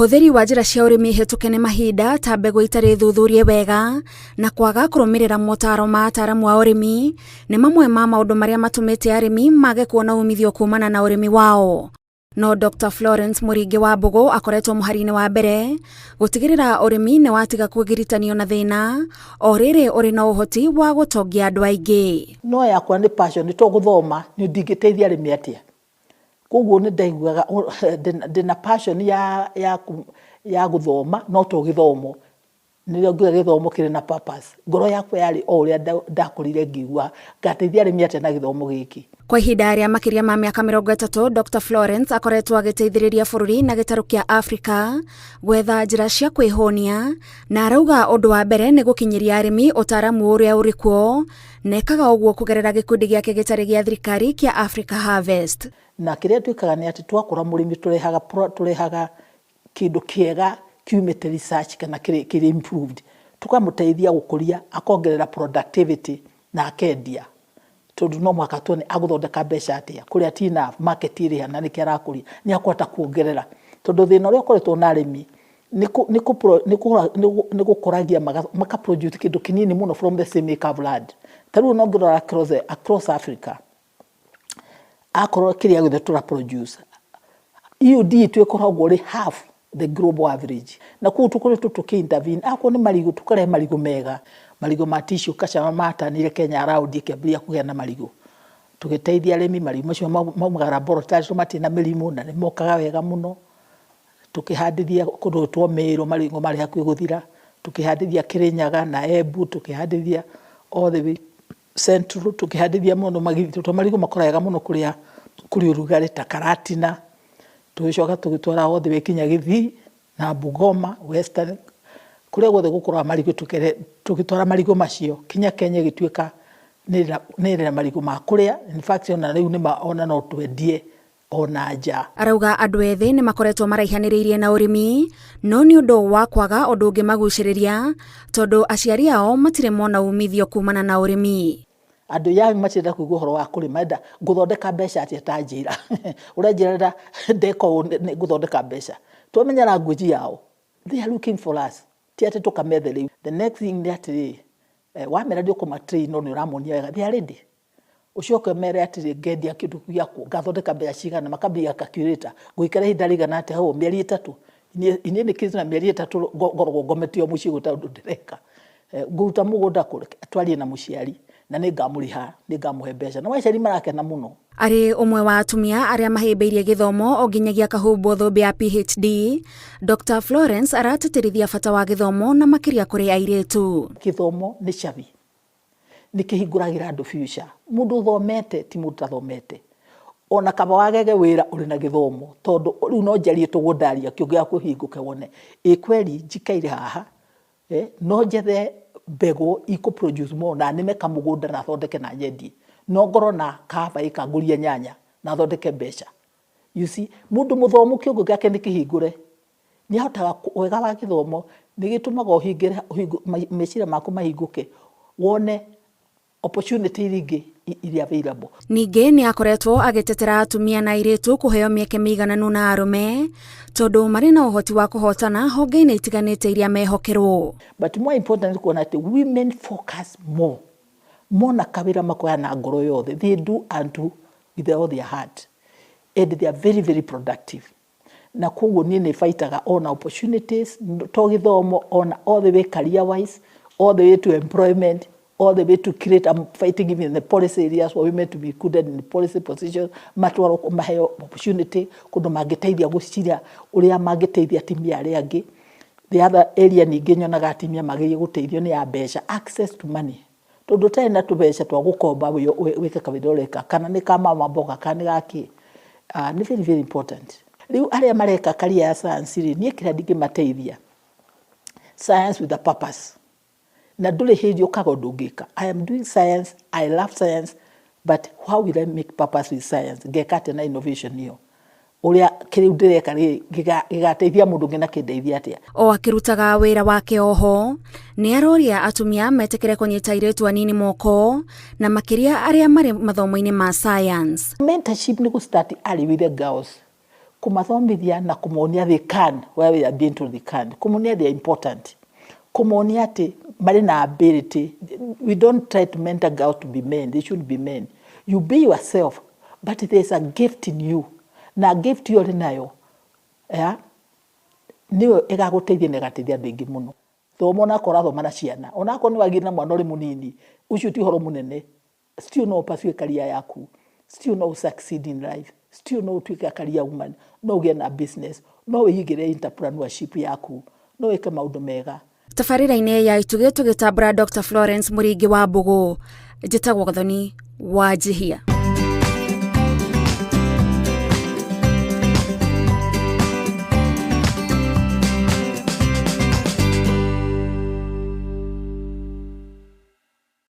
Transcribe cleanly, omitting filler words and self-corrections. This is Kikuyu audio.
Ũhũthĩri wa njĩra cia ũrĩmi hĩtũke nĩ mahinda ta mbegũ itarĩ thuthurie wega na kwaga kũrũmĩrĩra motaro ma ataaramu a ũrĩmi nĩ mamwe ma maũndũ marĩa matũmĩte arĩmi mage kuona umithio kumana na ũrĩmi wao. No Dr. Florence Mũringi wa Mbũgũ akoretwo mũhari-inĩ wa mbere gũtigĩrĩra ũrĩmi nĩ watiga kwĩgiritania na thĩna o rĩrĩ ũrĩ na ũhoti wa gũtongia andũ aingĩ. No yakwa nĩ passion, to gũthoma nĩ ndingĩteithia arĩmi atĩa. Koguo nĩ ndaiguaga ndĩna passion ya gũthoma no to gĩthomo. Nĩrĩo ngiuga gĩthomo kĩrĩ na purpose. Ngoro yakwa yarĩ o ũrĩa ndakũrire ngĩigua ngateithia arĩmi atĩa na gĩthomo gĩkĩ. Kwa ihinda rĩa makĩria ma mĩaka 30, Dr. Florence akoretwo agĩteithĩrĩria bũrũri na gĩtarũ kĩa Afrika gwetha njĩra cia kwĩhũnia, na arauga ũndũ wa mbere nĩ gũkinyĩria arĩmi ũtaaramu ũrĩa ũrĩ kuo, na ekaga ũguo kũgerera gĩkundi gĩake gĩtarĩ gĩa thirikari kĩa Africa Harvest. Na kĩrĩa twĩkaga nĩ atĩ twakora mũrĩmi tũrehaga, tũrehaga kĩndũ kĩega kiumĩte research kana kĩrĩ improved, tũkamũteithia gũkũria akongerera productivity na akendia, tondũ no mũhaka tuone agũthondeka mbeca atĩa, kũrĩa ti enough, market ĩrĩ ha na nĩkĩ arakũria, nĩ akũhota kuongerera. Tondũ thĩna ũrĩa ũkoretwo na arĩmi nĩ gũkũragia maka produce kĩndũ kĩnini mũno from the same acre of land. Ta rĩu ona ũngĩrora across Africa, akorwo kĩrĩa gĩothe tũra produce, yield itũ ĩkoragwo ĩrĩ half the global average. Na koguo tũkoretwo tũkĩ intervene, akorwo nĩ marigũ tũkarehe marigũ mega, marigũ ma tissue culture matanire Kenya around ĩkĩambĩrĩria kũgĩa na marigũ. Tũgĩteithia arĩmi, marigũ macio maumaga laboratory matirĩ na mĩrimũ na nĩ mokaga wega mũno. Tũkĩhandithia kũndũ gwĩtwo Meru marigũ marĩ hakuhĩ gũthira, tũkĩhandithia Kĩrĩnyaga na Embu, tũkĩhandithia all the way Central, tũkĩhandithia mũno tondũ marigũ makũraga wega mũno kũrĩa kũrĩ ũrugarĩ ta Karatina, tũgĩcoka tũgĩtwara all the way nginya Gĩthii na Bungoma, Western, kũrĩa guothe gũkũraga marigũ tũgĩtwara marigũ macio nginya Kenya ĩgĩtuĩka nĩ ĩrĩ na marigũ ma kũrĩa, in fact ona rĩu nĩma ona no twendie ona nja. Arauga andũ ethĩ nĩ makoretwo maraihanĩrĩirie na ũrĩmi no nĩ ũndũ wa kwaga ũndũ ũngĩmagucĩrĩria tondũ aciari ao matirĩ mona umithio kumana na ũrĩmi. Andũ young matirenda kũigua ũhoro wa kũrĩma, marenda ngũthondeka mbeca atĩa ta njĩra. Ũranjĩra ndeka ũũ nĩ ngũthondeka mbeca. Twamenya language yao, they are looking for us. Ti atĩ tũkamethe rĩu. The next thing nĩ atĩrĩ, wamera nĩ ũkũma train no nĩ ũramonia wega, they are ready. Ũcoke ũmere atĩrĩ, ngendia kĩndũ kĩu gĩakwa ngathondeka mbeca cigana, makambia calculator, ngũikara ihinda rĩigana atĩa hau, mĩeri 3, niĩ nĩ na mĩeri 3 ngoragwo ngomete o mũciĩ gũtarĩ ũndũ ndĩreka. Ngũruta mũgũnda kũ? Twarie na mũciari na nĩ ngamũrĩha, nĩ ngamũhe mbeca. Nao aciari marakena mũno. Arĩ ũmwe wa atumia arĩa mahĩmbĩirie gĩthomo o nginyagia akahumbwo thũmbĩ ya PhD, Dr. Florence aratĩtĩrithia bata wa gĩthomo na makĩria kũrĩ airĩtu. Gĩthomo nĩ cabi, nĩ kĩhingũragĩra andũ future. Mũndũ ũthomete ti mũndũ ũtathomete. Ona kaba wagege wĩra ũrĩ na gĩthomo, tondũ rĩu no njarie toguo ndaria kĩongo gĩaku kĩhingũke wone ĩ kweli njikaire haha, no njethe mbegũ ikũ produce more na nĩme kamũgũnda na thondeke na nyendie. No ngorwo na ka half acre ngũrie nyanya na thondeke mbeca. You see, mũndũ mũthomu kĩongo gĩake nĩ kĩhingũre. Nĩ ahotaga, wega wa gĩthomo nĩ gĩtũmaga ũhingĩre, meciria maku mahingũke, wone opportunity iria ingĩ irĩ available. Ningĩ nĩ akoretwo agĩtetera atumia na airĩtu kũheo mĩeke mĩigananu na arũme tondũ marĩ na ũhoti wa kũhotana honge-inĩ itiganĩte iria mehokerwo. But more important nĩ kuona atĩ women focus more, mona kawĩra makoya na ngoro yothe, they do unto with all their heart and they are very very productive. Na koguo niĩ nĩ baitaga ona opportunities to gĩthomo, ona all the way career wise, all the way to employment, all the way to create. I'm fighting even in the policy areas for women to be included in the policy positions, matwarwo maheo opportunity kũndũ mangĩteithia gũciria ũrĩa mangĩteithia atumia arĩa angĩ. The other area ningĩ nyonaga atumia magĩrĩire gũteithio nĩ ya mbeca, access to money, tondũ ũtarĩ na tũbeca twa gũkomba wĩke kawĩra ũreka, kana nĩ ka mama mboga kana nĩ gakĩ, nĩ very very important. Rĩu arĩa mareka career ya science rĩ, niĩ kĩrĩa ndingĩmateithia, science with a purpose, na ndũrĩ hĩndĩ ũkaga ũndũ ũngĩka. I am doing science, I love science, but how will I make purpose with science? Ngeka atĩa na innovation ĩyo? Ũrĩa kĩrĩu ndĩreka rĩ gĩgateithia mũndũ ũngĩ na kĩndeithia atĩa? O akĩrutaga wĩra wake oho nĩ aroria atumia metĩkĩre kũnyita airĩtu anini moko na makĩria arĩa marĩ mathomo-inĩ ma science. Mentorship nĩ gũ start early with the girls. Kũmathomithia na kũmonia they can where we are being told they can, kũmonia they are important, kũmonia atĩ marĩ na ability. We don't try to mentor girls to be men, they should be men. You be yourself, but there's a gift in you, na gift ĩyo ũrĩ nayo, yeah, nĩyo ĩgagũteithia na ĩgateithia andũ aingĩ mũno. Thoma onakorwo ũrathoma na ciana, onakorwo nĩ wagĩire na mwana ũrĩ mũnini, ũcio ti ũhoro mũnene. Still no ũpursue career yaku, still no succeed in life, still no ũtuĩke a career woman, no ũgĩe na business, no wĩigĩre entrepreneurship yaku, no wĩke maũndũ mega. Tabarĩra-inĩ ya Itugĩ tũgĩtambũra Dr. Florence Mũringi wa Mbũgũ, njĩtagwo Gathoni wa Njihia.